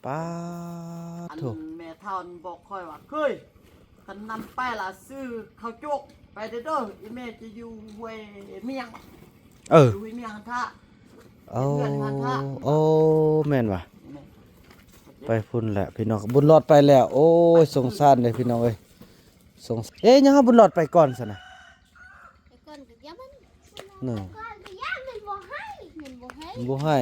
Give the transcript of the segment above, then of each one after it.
ປາດໂທ້ ອັນແມ່ເຖົ້ານັ້ນບອກຂ້ອຍວ່າ ເຄີຍ ຄັນນຳໄປລະຊື້ເຂົ້າໂຈກໄປເດີ້ ອີ່ແມ່ຈະຢູ່ຫ້ວຍມຽງ ເອີ ຢູ່ຫ້ວຍມຽງຫັ້ນທະ ເອົາ ເປັນເຮືອນຫັ້ນທະ ໂອ້ ແມ່ນຫວາ ແມ່ນ ໄປພຸ້ນແຫຼະພີ່ນ້ອງ ບຸນລອດໄປແລ້ວ ໂອ້ຍ ສົງສານເດ້ພີ່ນ້ອງເອີຍ ສົງສານ ເອີ ຍັງໃຫ້ບຸນລອດໄປກ່ອນຊັ້ນນະ ໄປກ່ອນກໍຢ່າມັນ ເນາະ ໄປກ່ອນກໍຢ່າມັນບໍ່ໃຫ້ ມັນບໍ່ໃຫ້ ບໍ່ໃຫ້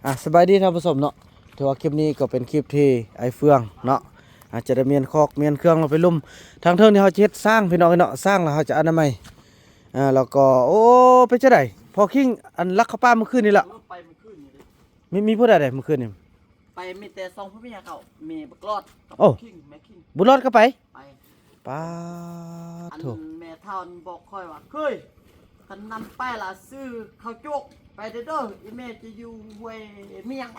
ອ່າ ສະບາຍດີທ່ານຜູ້ຊົມເນາະ ຖືວ່າຄລິບນີ້ກໍເປັນຄລິບທີ່ອ້າຍເຟືອງເນາະ ອາດຈະໄດ້ມ້ຽນຄອກມ້ຽນເຄື່ອງລົງໄປລຸ່ມ ທາງເທິງນີ້ເຮົາຈະເຮັດສ້າງພີ່ນ້ອງເອີຍເນາະ ສ້າງແລ້ວເຮົາຈະອະນາໄມ ອ່າ ແລ້ວກໍ ໂອ້ ເປັນຈັ່ງໃດ ພໍ່ຄິງ ອັນລັກເຂົ້າປ່າມື້ຄືນນີ້ລະ ໄປມື້ຄືນນີ້ເດ້ ມີ ມີຜູ້ໃດເດ້ມື້ຄືນນີ້ ໄປມີແຕ່ສອງຜົວເມຍເຂົາ ແມ່ບັກຫຼອດກັບ ໂອ້ ຄິງ ແມ່ຄິງ ບຸນລອດກໍໄປ ໄປ ປາດ ອັນໂທ້ ແມ່ເຖົ້ານັ້ນບອກຂ້ອຍວ່າ ເຄີຍ ຄັນນຳໄປລະຊື້ເຂົ້າໂຈກໄປເດີ້ ອີ່ແມ່ຈະຢູ່ຫ້ວຍມຽງ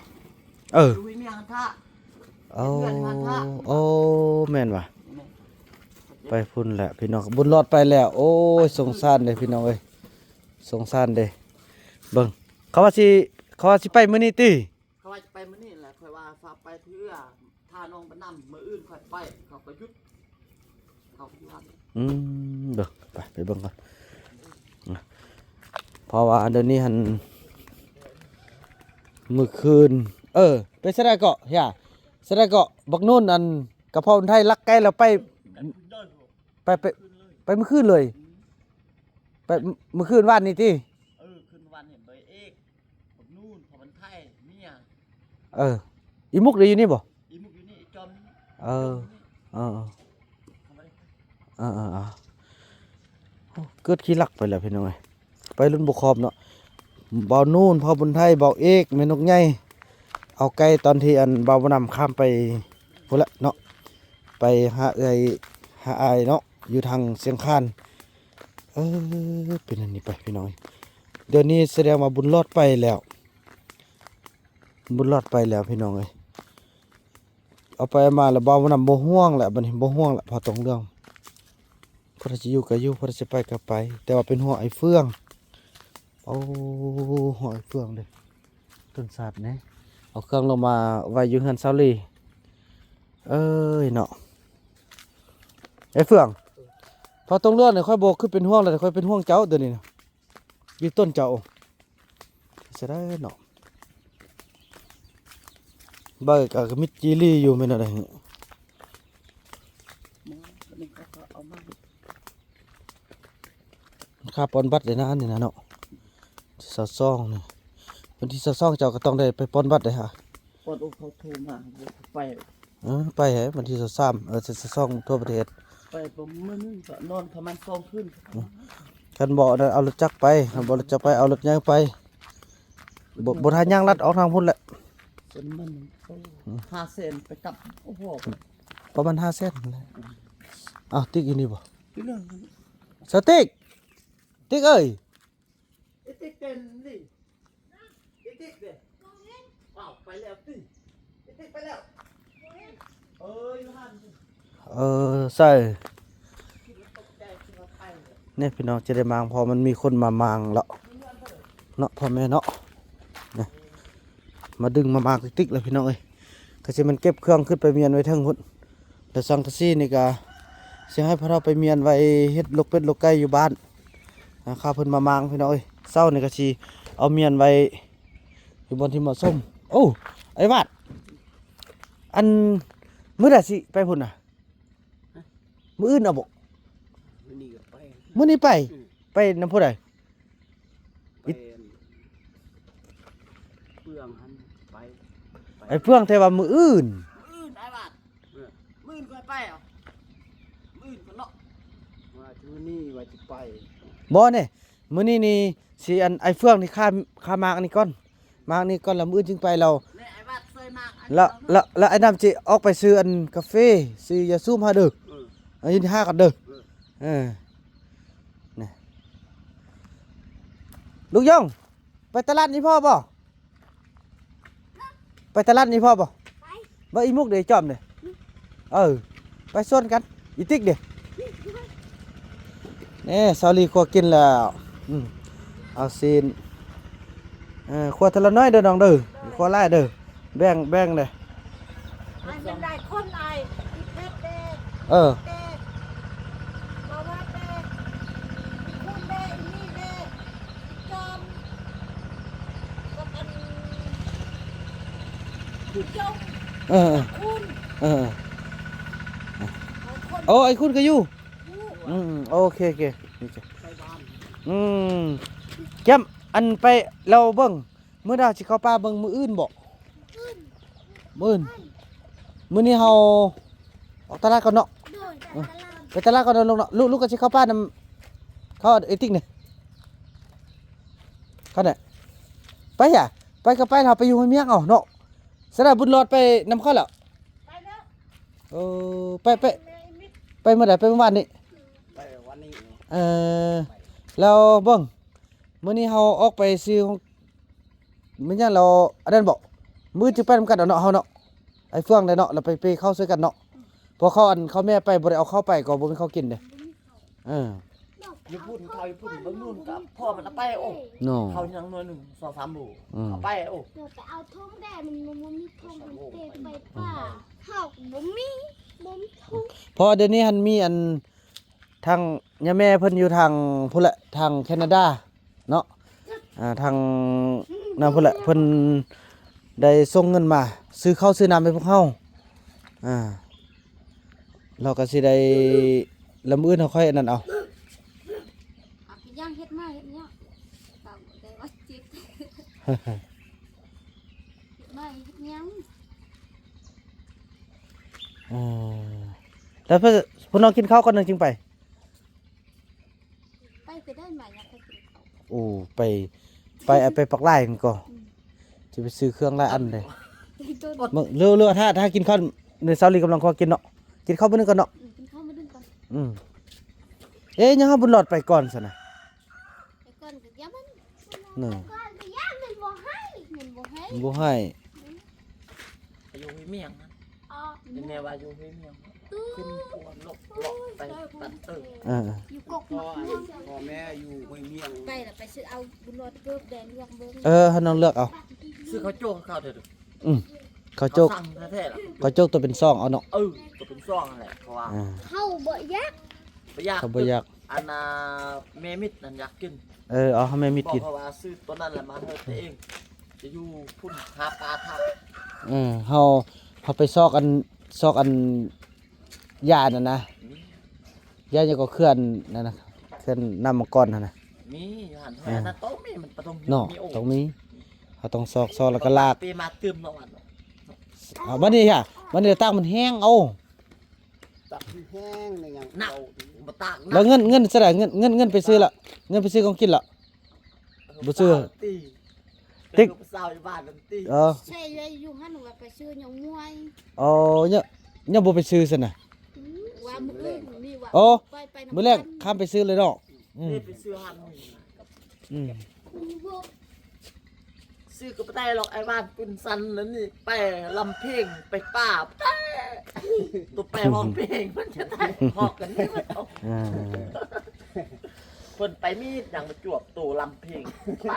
ເອີ ຢູ່ຫ້ວຍມຽງຫັ້ນທະ ເອົາ ເປັນເຮືອນຫັ້ນທະ ໂອ້ ແມ່ນຫວາ ແມ່ນ ໄປພຸ້ນແຫຼະພີ່ນ້ອງ ບຸນລອດໄປແລ້ວ ໂອ້ຍ ສົງສານເດ້ພີ່ນ້ອງເອີຍ ສົງສານເດ້ ເບິ່ງ ເຂົາວ່າຊິ ເຂົາວ່າຊິໄປມື້ນີ້ຕິ ເຂົາວ່າຈະໄປມື້ນີ້ແຫຼະ ຂ້ອຍວ່າຝາກໄປເທື່ອ ຖ້ານ້ອງໄປນຳ ມື້ອື່ນຂ້ອຍໄປ ເຂົາກໍຢຸດ ເຂົາກໍຢູ່ຫັ້ນ ອືມ ເບິ່ງ ໄປ ໄປເບິ່ງກ່ອນ ເພາະວ່າດຽວນີ້ຫັ້ນ ມື້ຄືນ ເອີ ໄປຊະໃດເກາະ ເຮຍ ຊະໃດເກາະ ບັກນູນ ອັນ ກະເພາະໄທລັກໄກ່ແລ້ວໄປ ໄປ ໄປ ໄປມື້ຄືນເລີຍ ໄປມື້ຄືນວານນີ້ຕິ ເອີ ຄືນວານນີ້ ເບີເອກ ບັກນູນ ພໍ່ບັນໄທ ເມຍ ເອີ ອີ່ມຸກໄດ້ຢູ່ນີ້ບໍ່ ອີ່ມຸກຢູ່ນີ້ ອີ່ຈອມ ເອີ ເອີ ເອີ ເອີ ເອີ ເອີ ເກີດຂີ້ລັກໄປແລ້ວພີ່ນ້ອງເອີຍ ໄປລຸ້ນບໍ່ຂອບເນາະ ບ່າວນູນ ພໍ່ບຸນໄທ ບ່າວເອກ ແມ່ນົກໃຫຍ່ ເອົາໄກ່ຕອນທີ່ ອັນ ບ່າວບຸນນຳຂ້າມໄປພຸ້ນແຫຼະເນາະ ໄປຫາເອື້ອຍຫາອ້າຍເນາະ ຢູ່ທາງຊຽງຄານ ເອີ ເປັນອັນນີ້ໄປພີ່ນ້ອງເອີຍ ດຽວນີ້ສະແດງວ່າບຸນລອດໄປແລ້ວ ບຸນລອດໄປແລ້ວພີ່ນ້ອງເອີຍ ເອົາໄປເອົາມາແລ້ວ ບ່າວບຸນນຳບໍ່ຫ່ວງແລ້ວ ບັດນີ້ບໍ່ຫ່ວງແລ້ວ ພໍຕົງເລື່ອງ ເພິ່ນຊິຢູ່ກໍຢູ່ ເພິ່ນຊິໄປກໍໄປ ແຕ່ວ່າເປັນຫ່ວງອ້າຍເຟືອງ ໂອ້ ຫ່ວງອ້າຍເຟືອງເດ້ ຕົ້ນສາດນີ້ ເອົາເຄື່ອງລົງມາໄວ້ຢູ່ເຮືອນສາວລີ ເອີຍເນາະ ອ້າຍເຟືອງ ພໍຕົງເລື່ອງນີ້ຂ້ອຍບໍ່ຄືເປັນຫ່ວງແລ້ວ ຂ້ອຍເປັນຫ່ວງເຈົ້າດຽວນີ້ນະ ຢູ່ຕົ້ນເຈົ້າ ເສຍດາຍເນາະ ໃບກໍມິດຈີລີຢູ່ແມ່ນແນວໃດ ນີ້ກໍເອົາມາ ຄ່າປ່ອນບັດໄດ້ນະ ອັນນີ້ນະເນາະ ຊາວສອງນີ້ ວັນທີຊາວສອງເຈົ້າກໍຕ້ອງໄດ້ໄປປ່ອນບັດເດ້ຫາ ກ່ອນ ໂອ້ ເຂົາໂທມາ ບໍ່ໄປ ເອີ ໄປໃຫ້ວັນທີຊາວສາມ ເອີ ຊາວສອງທົ່ວປະເທດ ໄປປະມານມື້ໜຶ່ງກໍນອນປະມານສອງຄືນ ອືມ ຄັນບໍ່ເອົາລົດຈັກໄປ ຄັນບໍ່ລົດຈັກໄປ ເອົາລົດໃຫຍ່ໄປ ບໍ່ ບໍ່ ບໍ່ຖ້າຍ່າງລັດອອກທາງພຸ້ນແຫຼະ ສ່ວນມັນ ໂອ້ ອືມ ຫ້າແສນໄປກັບ ໂອ້ໂຫ ປະມານຫ້າແສນຫັ້ນແຫຼະ ອືມ ອ້າວ ຕິກຢູ່ນີ້ບໍ່ ຢູ່ນັ້ນ ສະຕິກ ຕິກເອີຍ ອີຕິກເປັນນີ້ ອີຕິກເດ້ ອ້າວ ໄປແລ້ວຕິ ອີຕິກໄປແລ້ວ ເອີ ຢູ່ຫັ້ນ ເອີ ໃສ່ ນີ້ພີ່ນ້ອງຈະໄດ້ມາງ ເພາະມັນມີຄົນມາມາງແລ້ວເນາະ ພໍ່ແມ່ເນາະ ນີ້ ມາດຶງມາມາງຕິກໆ ແລ້ວພີ່ນ້ອງເອີຍ ກໍຊິແມ່ນເກັບເຄື່ອງຂຶ້ນໄປມ້ຽນໄວ້ເທິງພຸ້ນ ແລ້ວສັງກະສີນີ້ກໍຊິໃຫ້ພໍ່ເຖົ້າໄປມ້ຽນໄວ້ເຮັດລົກເປັດລົກໄກ່ຢູ່ບ້ານ ອ່າ ຂ້າເພິ່ນມາມາງພີ່ນ້ອງເອີຍ ເຊົ້ານີ້ກໍຊິເອົາມ້ຽນໄວ້ຢູ່ບ່ອນທີ່ເໝາະສົມ ໂອ້ ອ້າຍວາດ ອັນ ມື້ໃດຊິໄປພຸ້ນນະ ມື້ອື່ນເອົາບໍ່ ມື້ນີ້ກໍໄປ ມື້ນີ້ໄປ ອືມ ໄປນຳຜູ້ໃດ ໄປເຟືອງຫັ້ນ ໄປ ໄປເຟືອງ ແຕ່ວ່າມື້ອື່ນ ມື້ອື່ນອ້າຍວາດ ເອີ ມື້ອື່ນຄ່ອຍໄປເອົາ ມື້ອື່ນກ່ອນເນາະ ວ່າມື້ນີ້ວ່າຊິໄປ ບໍ່ແນ່ ມື້ນີ້ນີ້ຊິອັນ ອ້າຍເຟືອງນີ້ຂ້າ ຂ້າມາອັນນີ້ກ່ອນ ມາອັນນີ້ກ່ອນ ແລ້ວມື້ອື່ນຈຶ່ງໄປ ແລ້ວ ແລ້ວ ແລ້ວອ້າຍນ້ຳຊິອອກໄປຊື້ອັນກາເຟ ຊື້ຢາສູບໃຫ້ເດີ ເອີ ເອົາຢູ່ນີ້ຫາກັນເດີ ເອີ ເອີ ນີ້ ລູກຢອງ ໄປຕະຫຼາດນີ້ພໍບໍ່? ໄປຕະຫຼາດນີ້ພໍບໍ່? ໄປ ບໍ່ ອີ່ມຸກເດ ຈອມເດ ເອີ ໄປສວນກັນ. ອີຕິກເດ? ນີ້ ສາວລີຄົວກິນແລ້ວ. ອືມ ເອົາຊີ້ນ ເອີ ຄົວເທື່ອລະໜ້ອຍເດີນ້ອງເດີ ຢ່າຄົວຫຼາຍເດີ. ແບ່ງ ແບ່ງເດ້. ອ້າຍ ມັນຫຼາຍຄົນອ້າຍ ອີເພັດເດ້ ເອີ ເດ້ ບໍ່ວ່າແຕ່ອີຄຸນເດ້ ອີນີ້ເດ້ ອີຈອມ ກັບອັນ ອີຈົງ ເອີ ເອີ ຄຸນ ເອີ ຫຼາຍຄົນ. ໂອ້ ໄອ້ຄຸນກໍຢູ່ ຢູ່ ອືມ ໂອເຄ ໂອເຄ ອືມ ແກ້ມ ອັນໄປ ລາວເບິ່ງ ມື້ໜ້າຊິເຂົ້າປ່າເບິ່ງ ມື້ອື່ນບໍ? ມື້ອື່ນ ມື້ອື່ນ ມື້ນີ້ເຮົາອອກຕະຫຼາດກ່ອນເນາະ. ໂດຍ ເອີ ໄປຕະຫຼາດ ໄປຕະຫຼາດກ່ອນເນາະລູກເນາະ. ລູກ ລູກກໍຊິເຂົ້າປ່ານຳເຂົາເອຕິກນີ້. ຄັນໄດ້ ໄປຫາ ໄປກໍໄປ ເຮົາໄປຢູ່ຫ້ວຍມຽງເອົາເນາະ. ສະນັ້ນບຸນຫຼອດໄປນຳເຂົາແລ້ວ. ໄປແລ້ວ ເອີ ໄປ ໄປ ໄປມື້ໃດ? ໄປມື້ວານນີ້ ໄປວານນີ້. ເອີ ແລ້ວເບິ່ງ ມື້ນີ້ເຮົາອອກໄປຊື້ຂອງ ແມ່ນຫຍັງແລ້ວ ອັນນັ້ນບໍ? ມື້ອື່ນຈຶ່ງໄປນຳກັນເອົາເນາະ ເຮົາເນາະ ໄອ້ເຟືອງໄດ້ເນາະ ແລ້ວໄປ ໄປເຂົ້າໃສ່ກັນເນາະ. ເພາະເຂົາ ອັນເຂົາແມ່ໄປບໍ່ໄດ້ເອົາເຂົ້າໄປ ກໍບໍ່ມີເຂົ້າກິນເດ້. ເອີ ຢູ່ພຸ້ນ ເຂົາຢູ່ພຸ້ນ ເບິ່ງນູ້ນກໍພໍ່ມັນເອົາໄປ. ໂອ້ ເນາະ ເຂົາຍັງໜ່ວຍໜຶ່ງ ສອງສາມໂລ ອືມ ເອົາໄປ. ໂອ້ ເຈົ້າໄປເອົາຖົງແດ່ ມັນບໍ່ມີຖົງ ມັນເຕັມໄປປ່າ ເຮົາບໍ່ມີ ບໍ່ມີຖົງ. ເພາະວ່າດຽວນີ້ຫັ້ນມີອັນ ທາງຍາແມ່ເພິ່ນຢູ່ທາງພຸ້ນແຫຼະ ທາງແຄນາດາເນາະ ອ່າ ທາງນັ້ນພຸ້ນແຫຼະ ເພິ່ນໄດ້ສົ່ງເງິນມາຊື້ເຂົ້າຊື້ນ້ຳໃຫ້ພວກເຮົາ. ອ່າ ເຮົາກໍຊິໄດ້ ລະມື້ອື່ນເຮົາຄ່ອຍອັນນັ້ນເອົາ. ອາ ຍັງເຮັດມາເຮັດຫຍັງ ຕາມໄດ້ວ່າຈິບ ເຮັດມາເຮັດຫຍັງ. ເອີ ແລ້ວເພິ່ນ ພວກນ້ອງກິນເຂົ້າກ່ອນຈັ່ງໄປ. ໄປກໍໄດ້ ມາຢາກໄປກິນເຂົ້າ. ໂອ້ ໄປ ໄປ ໄປປັກຫຼາຍມັນກໍ ອືມ ຊິໄປຊື້ເຄື່ອງຫຼາຍອັນເດ້. ເບິ່ງ ເຫຼືອ ເຫຼືອ ຖ້າ ຖ້າກິນເຂົ້າ ໃນເຊົ້ານີ້ກຳລັງຂໍກິນເນາະ ກິນເຂົ້າມື້ໜຶ່ງກ່ອນເນາະ. ອືມ ກິນເຂົ້າມື້ໜຶ່ງກ່ອນ. ອືມ ເອີ ຍັງໃຫ້ບຸນຫຼອດໄປກ່ອນຊັ້ນນະ. ໄປກ່ອນກໍຢ່າມັນ ເນາະ ໄປກ່ອນກໍຢ່າມັນບໍ່ໃຫ້ ມັນບໍ່ໃຫ້ ບໍ່ໃຫ້. ອືມ ຢູ່ຫ້ວຍມຽງນະ. ອໍ ແມ່ວ່າຢູ່ຫ້ວຍມຽງ ຂຶ້ນຂົວລົກເລາະໄປຕັດເຕີ. ເອີ ຢູ່ກົກໝາກມ່ວງ ພໍ່ແມ່ຢູ່ຫ້ວຍມຽງ ໄປລະໄປຊື້ເອົາບຸນຫຼອດເກີບແດງເລືອກເບິ່ງ. ເອີ ໃຫ້ນ້ອງເລືອກເອົາ ຊື້ເຂົ້າໂຈກເຂົ້າເດີ. ອືມ ເຂົ້າໂຈກ ເຂົ້າສັງແທ້ໆລະ ເຂົ້າໂຈກຕົວເປັນຊອງເອົາເນາະ. ເອີ ຕົວເປັນຊອງຫັ້ນແຫຼະ ເພາະວ່າ ອ່າ ເຮົາບໍ່ຢາກ ບໍ່ຢາກ ເຂົາບໍ່ຢາກ. ອັນນ່າ ແມ່ມິດນັ້ນຢາກກິນ. ເອີ ເອົາໃຫ້ແມ່ມິດກິນ ບອກເຂົາວ່າຊື້ຕົວນັ້ນແຫຼະມາເຮັດເອງ ຈະຢູ່ພຸ້ນຫາປາທາງ. ເອີ ເຮົາ ເຮົາໄປຊອກອັນ ຊອກອັນ ຢານັ້ນນະ ອືມ ຢາຫຍັງກໍ ເຂື່ອນນັ້ນນະ ເຂື່ອນນ້ຳມັງກອນຫັ້ນນະ. ມີຢູ່ຫັ້ນ ເອີ ອັນນັ້ນຕ້ອງມີ ມັນຕ້ອງເນາະ ມີ ໂອ້ ຕ້ອງມີ. ເຮົາຕ້ອງຊອກ ຊອກແລ້ວກໍລາກ ເປມາຕື່ມເນາະ. ອ່າ ບັດນີ້ຫະ ບັດນີ້ຕາກມັນແຫ້ງ ເອົາ ຕາກມັນແຫ້ງ ແລ້ວຍັງ ໜັກ ເອົາ ບໍ່ຕາກ ແລ້ວເງິນ ເງິນເທົ່າໃດ? ເງິນ ເງິນ ເງິນໄປຊື້ລະ ເງິນໄປຊື້ຂອງກິນລະ ບໍ່ຊື້ ຕິ ຕິກ ເປັນລູກສາວຢູ່ບ້ານນັ້ນຕິ. ເອີ ໃຊ່ເລີຍ ຢູ່ຫັ້ນວ່າໄປຊື້ຫຍັງມວຍ. ອໍ ຍັງ ຍັງບໍ່ໄປຊື້ຊັ້ນນະ. ອືມ ວ່າມື້ອື່ນນີ້ວ່າ ອໍ ໄປ ໄປນຳ ມື້ແລກຂ້າມໄປຊື້ເລີຍເນາະ. ອືມ ໄປຊື້ຮ້ານ ອືມ ຊື້ກໍບໍ່ໄດ້ດອກ ໄອ້ບ້ານປຸນຊັນນັ້ນນີ້ ໄປລຳເພງ ໄປປ່າ ແຕ່ຕົວໄປຮ້ອງເພງ ມັນຈະໄດ້ຮອກກັນນີ້. ອ່າ ເພິ່ນໄປມີດຫຍັງມາຈວບໂຕລຳເພງ ໄປ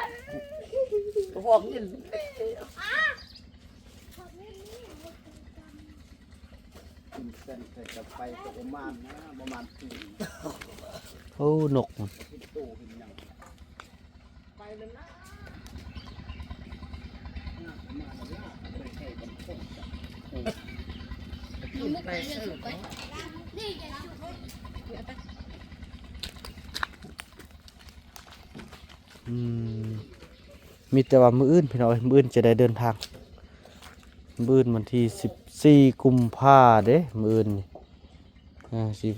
ພວກຍິນດີ. ກິນເສັ້ນໃສ່ກັບໄປກໍບໍ່ມານນະ ບໍ່ມານຕີນ. ໂອ້ ນົກມັນ ເຫັນໂຕເຫັນຫຍັງ ໄປແລ້ວນະ. ອືມ ມີແຕ່ວ່າມື້ອື່ນພີ່ນ້ອງເອີຍ ມື້ອື່ນຈະໄດ້ເດີນທາງ ມື້ອື່ນວັນທີສິບສີ່ກຸມພາເດ້ ມື້ອື່ນນີ້ ເອີ ຊິ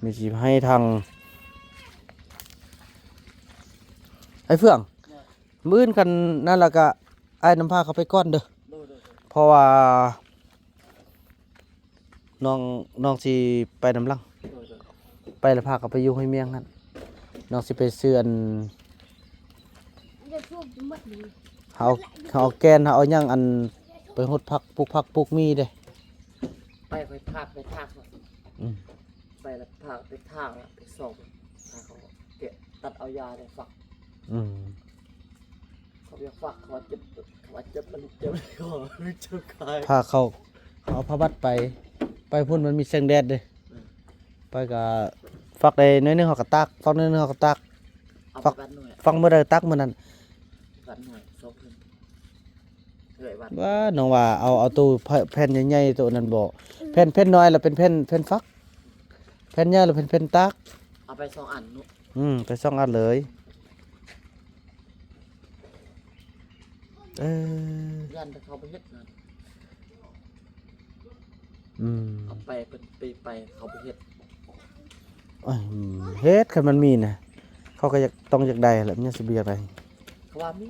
ມີຊິໃຫ້ທາງ ອ້າຍເຟືອງ ມື້ອື່ນຄັນນັ້ນລະກະ ອ້າຍນຳພາເຂົ້າໄປກ່ອນເດີ ໂດຍໆໆ ເພາະວ່າ ນ້ອງ ນ້ອງຊິໄປນຳຫຼັງ ໂດຍໆ ໄປແລ້ວພາກັນໄປຢູ່ຫ້ວຍມຽງຫັ້ນ ນ້ອງຊິໄປຊື້ອັນ ເຮົາ ເຮົາເອົາແກ່ນ ເຮົາເອົາຫຍັງ ອັນ ໄປຫົດຜັກ ປູກຜັກປູກໝີ່ເດ້. ໄປ ຂ້ອຍພາກ ໄປທາງ ອືມ ໄປແລ້ວພາກໄປທາງ ໄປສ່ອງ ພາກເຂົາແກະ ຕັດເອົາຢາໄດ້ ຝັກ ອືມ ເຂົາຢາກຝັກ ເຂົາວ່າເຈັບ ເຂົາວ່າເຈັບ ມັນເຈັບຄໍ ເຈັບຂາ ພາເຂົາ ເຂົາເອົາຜ້າບັດໄປ ໄປພຸ້ນມັນມີແສງແດດເດ້ ອືມ ໄປກະຝັກໄດ້ໜ້ອຍໜຶ່ງ ເຮົາກະຕາກ ຝັກໜ້ອຍໜຶ່ງ ເຮົາກະຕາກ ເອົາໄປວັດໜ່ວຍ ຝັກມື້ໃດຕາກມື້ນັ້ນ ວັດໜ່ວຍ ສອງເພິ່ນ ເອື້ອຍວັດ ວ່ານ້ອງວ່າເອົາ ເອົາໂຕແຜ່ນໃຫຍ່ໆ ໂຕນັ້ນບໍ່ ອືມ ແຜ່ນ ແຜ່ນນ້ອຍລະເປັນແຜ່ນ ແຜ່ນຝັກ ແຜ່ນໃຫຍ່ລະເປັນແຜ່ນຕາກ ເອົາໄປສອງອັນເນາະ ອືມ ໄປສອງອັນເລີຍ ເອີ ຢ້ານແຕ່ເຂົາບໍ່ເຮັດນະ ອືມ ເອົາໄປ ເພິ່ນໄປ ໄປ ເຂົາບໍ່ເຮັດ ອືມ ເຮັດ ຄັນມັນມີນະ ເຂົາກະຢາກ ຕ້ອງຢາກໄດ້ແຫຼະ ມັນຍັງຊິບໍ່ຢາກໄດ້ ເຂົາວ່າມີ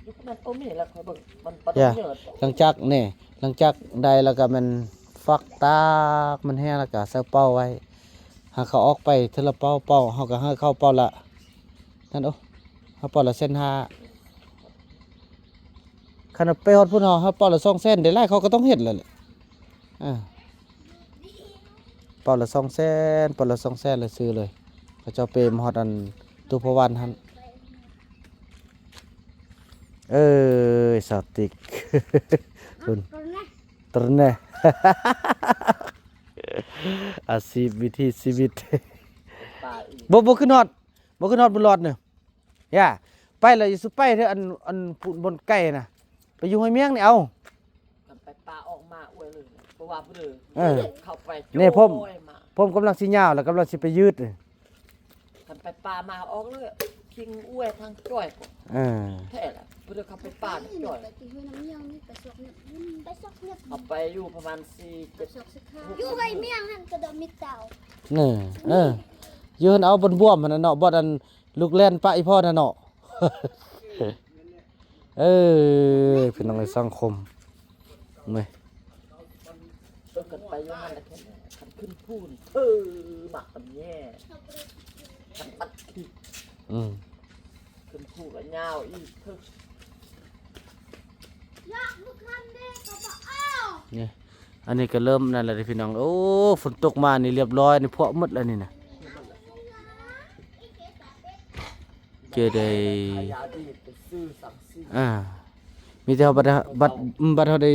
ຢູ່ນັ້ນບໍ່ມີລະ ຂ້ອຍເບິ່ງມັນປະ ຢາ ຫຼັງຈາກນີ້ ຫຼັງຈາກໄດ້ລະກະແມ່ນຝັກຕາກ ມັນແຫ້ງລະກະໃສ່ເປົາໄວ້ ຫາເຂົາອອກໄປເທື່ອລະເປົາ ເປົາ ເຮົາກະໃຫ້ເຂົາເປົາລະ ນັ້ນ ໂອ ເຮົາເປົາລະແສນຫ້າ ຄັນວ່າໄປຮອດພຸ້ນເຮົາ ເຮົາເປົາລະສອງແສນ ໄດ້ຫຼາຍເຂົາກະຕ້ອງເຮັດແລ້ວແຫຼະ ອາ ເປົາລະສອງແສນ ເປົາລະສອງແສນລະຊື້ເລີຍ ເຂົາເຈົ້າເປມາຮອດອັນຕຸພະວັນຫັ້ນ ເອີຍ ສາວຕິກ ພຸ້ນ ຕຣະແນ ອາຊີບ ວິຖີຊີວິດ ບໍ່ ບໍ່ຂຶ້ນຮອດ ບໍ່ຂຶ້ນຮອດບຸນລອດເນີ ຢ່າ ໄປລະຢ່າສູ່ໄປເທີ ອັນ ອັນພຸ້ນບ່ອນໄກນະ ໄປຢູ່ຫ້ວຍມຽງນີ້ເອົາ ຄັນໄປປ່າອອກມາອວຍເລີຍ ເພາະວ່າຜູ້ເດີ ເອີ ເຂົ້າໄປ ນີ້ ໂອ້ຍ ຜົມ ມາ ຜົມກຳລັງຊິຍາວ ລະກຳລັງຊິໄປຍືດ ຄັນໄປປ່າມາອອກເລີຍ ຄິງອວຍທາງຈ້ອຍ ເອີ ແທ້ລະ ຜູ້ເດີເຂົ້າໄປປ່າຈ້ອຍ ໄປຢູ່ປະມານສີ່ ເຈັດ ຢູ່ຫ້ວຍມຽງຫັ້ນກະດອກມີເຕົາ ເອີ ຢູ່ຫັ້ນເອົາບ່ອນບວມຫັ້ນນະເນາະ ບ່ອນອັນ ລູກແລ່ນປະອີ່ພໍ່ນະເນາະ ເອີ ພີ່ນ້ອງເອີຍ ສັງຄົມ ເອີ ຄັນໄປຢູ່ຫັ້ນລະ ຄັນຂຶ້ນພູນີ້ ເອີ ໝາກຕຳແຍ ຄັນຕັດຂີ້ ອືມ ຂຶ້ນພູກະຍາວອີກ ເອີ ນີ້ ອັນນີ້ກະເລີ່ມນັ້ນລະເດ້ພີ່ນ້ອງ ໂອ້ ຝົນຕົກມານີ້ລຽບລ້ອຍນີ້ ພວກໝົດລະນີ້ນະ ຈະໄດ້ ອາ ມີແຕ່ເຮົາບັດ ບັດ ບັດເຮົາໄດ້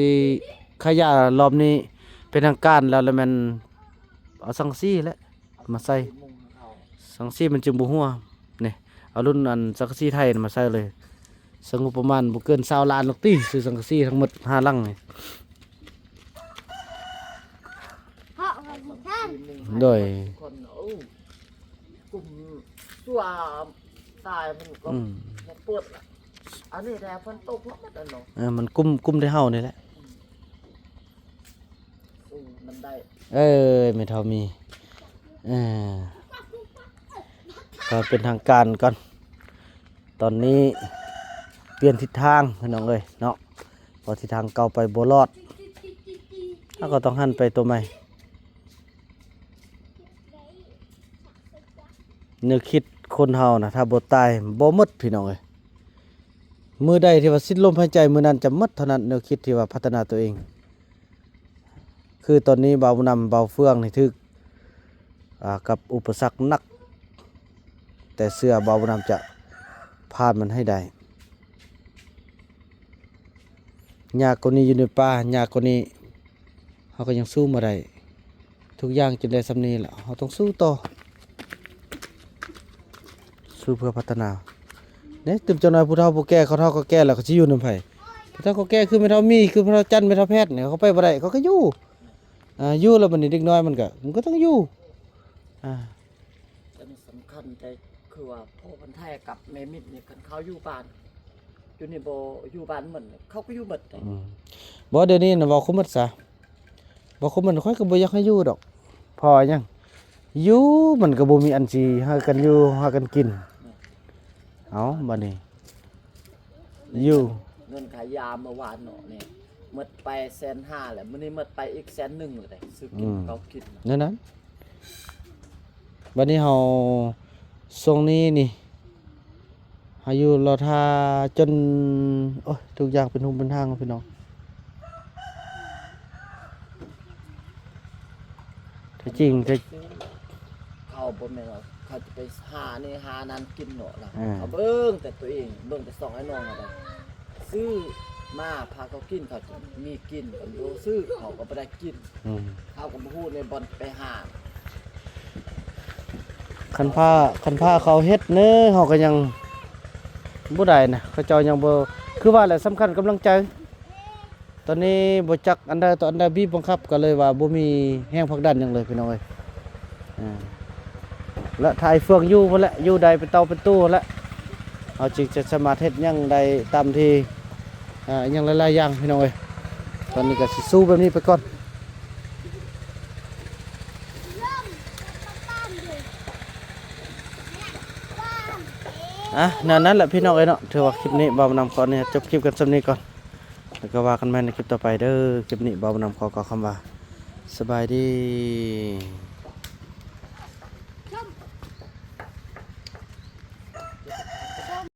ຂາຍຢາລອບນີ້ເປັນທາງການແລ້ວ ລະແມ່ນເອົາສັງກະສີແຫຼະມາໃສ່ ສັງກະສີມັນຈຶ່ງບໍ່ຮົ່ວ ນີ້ ເອົາລຸ້ນອັນສັງກະສີໄທນະມາໃສ່ເລີຍ ໃຊ້ງົບປະມານບໍ່ເກີນຊາວລ້ານດອກຕິ ຊື້ສັງກະສີທັງໝົດຫ້າຫຼັງນີ້ ໂດຍ ກຸມຊົ່ວຕາຍມັນກະ ອືມ ບໍ່ເປີດລະ ອັນນີ້ແດ່ຝົນຕົກເນາະ ເອີ ມັນກຸມ ກຸມແຕ່ເຮົານີ້ແຫຼະ ອືມ ມັນໄດ້ ເອີ ແມ່ເຖົ້າມີ ເອີ ກະເປັນທາງການກ່ອນ ຕອນນີ້ປ່ຽນທິດທາງພີ່ນ້ອງເອີຍເນາະ ເພາະທິດທາງເກົ່າໄປບໍ່ລອດ ເຮົາກະຕ້ອງຫັນໄປໂຕໃໝ່ ແນວຄິດຄົນເຮົານະ ຖ້າບໍ່ຕາຍບໍ່ໝົດພີ່ນ້ອງເອີຍ ມື້ໃດທີ່ວ່າສິ້ນລົມຫາຍໃຈ ມື້ນັ້ນຈະໝົດເທົ່ານັ້ນ ແນວຄິດທີ່ວ່າພັດທະນາໂຕເອງ ຄືຕອນນີ້ບ່າວນຳ ບ່າວເຟືອງນີ້ຖືກ ອາ ກັບອຸປະສັກໜັກ ແຕ່ເຊື່ອບ່າວນຳຈະຜ່ານມັນໃຫ້ໄດ້ ຍາກກວ່ານີ້ຢູ່ໃນປ່າ ຍາກກວ່ານີ້ ເຮົາກະຍັງສູ້ມາໄດ້ ທຸກຢ່າງຈົນໄດ້ສ່ຳນີ້ລະ ເຮົາຕ້ອງສູ້ຕໍ່ ສູ້ເພື່ອພັດທະນາ ເດ້ ຕື່ມຈັກໜ້ອຍຜູ້ເຖົ້າຜູ້ແກ່ ເຂົາເຖົ້າເຂົາແກ່ແລ້ວເຂົາຊິຢູ່ນຳໃຜ ຜູ້ເຖົ້າເຂົາແກ່ຄືແມ່ເຖົ້າມີ ຄືພໍ່ເຖົ້າຈັນ ແມ່ເຖົ້າແພດນີ້ ເຂົາໄປບໍ່ໄດ້ ເຂົາກະຢູ່ ອາ ຢູ່ແລ້ວບັດນີ້ເດັກນ້ອຍມັນກະ ມັນກະຕ້ອງຢູ່ ອາ ອັນນີ້ສຳຄັນແຕ່ຄືວ່າພໍ່ພັນໄທກັບແມ່ມິດນີ້ ຄັນເຂົາຢູ່ບ້ານ ຢູ່ນີ້ບໍ່ຢູ່ບ້ານໝົດ ເຂົາກະຢູ່ໝົດເດ້ ອືມ ບໍ່ ດຽວນີ້ນະ ເວົ້າຄືໝົດຊະ ບໍ່ຄົມມັນ ຂ້ອຍກະບໍ່ຢາກໃຫ້ຢູ່ດອກ ເພາະຫຍັງ ຢູ່ມັນກະບໍ່ມີອັນຊິໃຫ້ກັນຢູ່ ຫາກັນກິນ ເອົາ ບາດນີ້ ຢູ່ ເງິນຂາຍຢາເມື່ອວານເນາະ ນີ້ໝົດໄປແສນຫ້າແລ້ວ ມື້ນີ້ໝົດໄປອີກແສນໜຶ່ງແລ້ວເດ້ ຊື້ກິນ ອືມ ເຂົ້າກິນ ແນວນັ້ນ ບາດນີ້ເຮົາ ຊ່ວງນີ້ນີ້ ເຮົາຢູ່ລໍຖ້າຈົນ ໂອ້ຍ ທຸກຢ່າງເປັນຫຸ່ມເປັນຮ່າງພີ່ນ້ອງ ທີ່ຈິງ ທີ່ ເຂົາບໍ່ແມ່ນວ່າເຂົາຈະໄປຫານີ້ຫານັ້ນກິນເນາະລະ ເອີ ເຂົາເບິ່ງແຕ່ຕົວເອງ ເບິ່ງແຕ່ຊ່ອງອ້າຍນ້ອງຫັ້ນແຫຼະ ຊື້ມາພາເຂົາກິນ ເຂົາຈະມີກິນ ຄັນບໍ່ຊື້ເຂົາກໍບໍ່ໄດ້ກິນ ອືມ ເຮົາກໍບໍ່ຮູ້ໃນບ່ອນໄປຫາ ຄັນພາ ຄັນພາເຂົາເຮັດເນີ ເຮົາກໍຍັງບໍ່ໄດ້ນະ ເຂົາເຈົ້າຍັງບໍ່ ຄືວ່າແຫຼະ ສຳຄັນກຳລັງໃຈ ຕອນນີ້ບໍ່ຈັກອັນໃດຕໍ່ອັນໃດບີບບັງຄັບ ກໍເລີຍວ່າບໍ່ມີແຮງຜັກດັນຫຍັງເລີຍພີ່ນ້ອງເອີຍ ອ່າ ແລະຖ້າໄອ້ເຟືອງຢູ່ພຸ້ນແຫຼະ ຢູ່ໄດ້ເປັນເຕົາເປັນຕູ້ຫັ້ນແຫຼະ ເຮົາຈຶ່ງຈະສາມາດເຮັດຫຍັງໄດ້ຕາມທີ່ ອ່າ ຫຍັງຫຼາຍໆຢ່າງພີ່ນ້ອງເອີຍ ຕອນນີ້ກໍຊິສູ້ແບບນີ້ໄປກ່ອນ ອ່ະ ແນວນັ້ນແຫຼະພີ່ນ້ອງເອີຍເນາະ ຖືວ່າຄລິບນີ້ບ່າວບຸນນຳຂໍອະນຸຍາດຈົບຄລິບກັນສ່ຳນີ້ກ່ອນ ແລ້ວກໍວ່າກັນໃໝ່ໃນຄລິບຕໍ່ໄປເດີ ຄລິບນີ້ບ່າວບຸນນຳຂໍກ່າວຄຳວ່າ ສະບາຍດີ.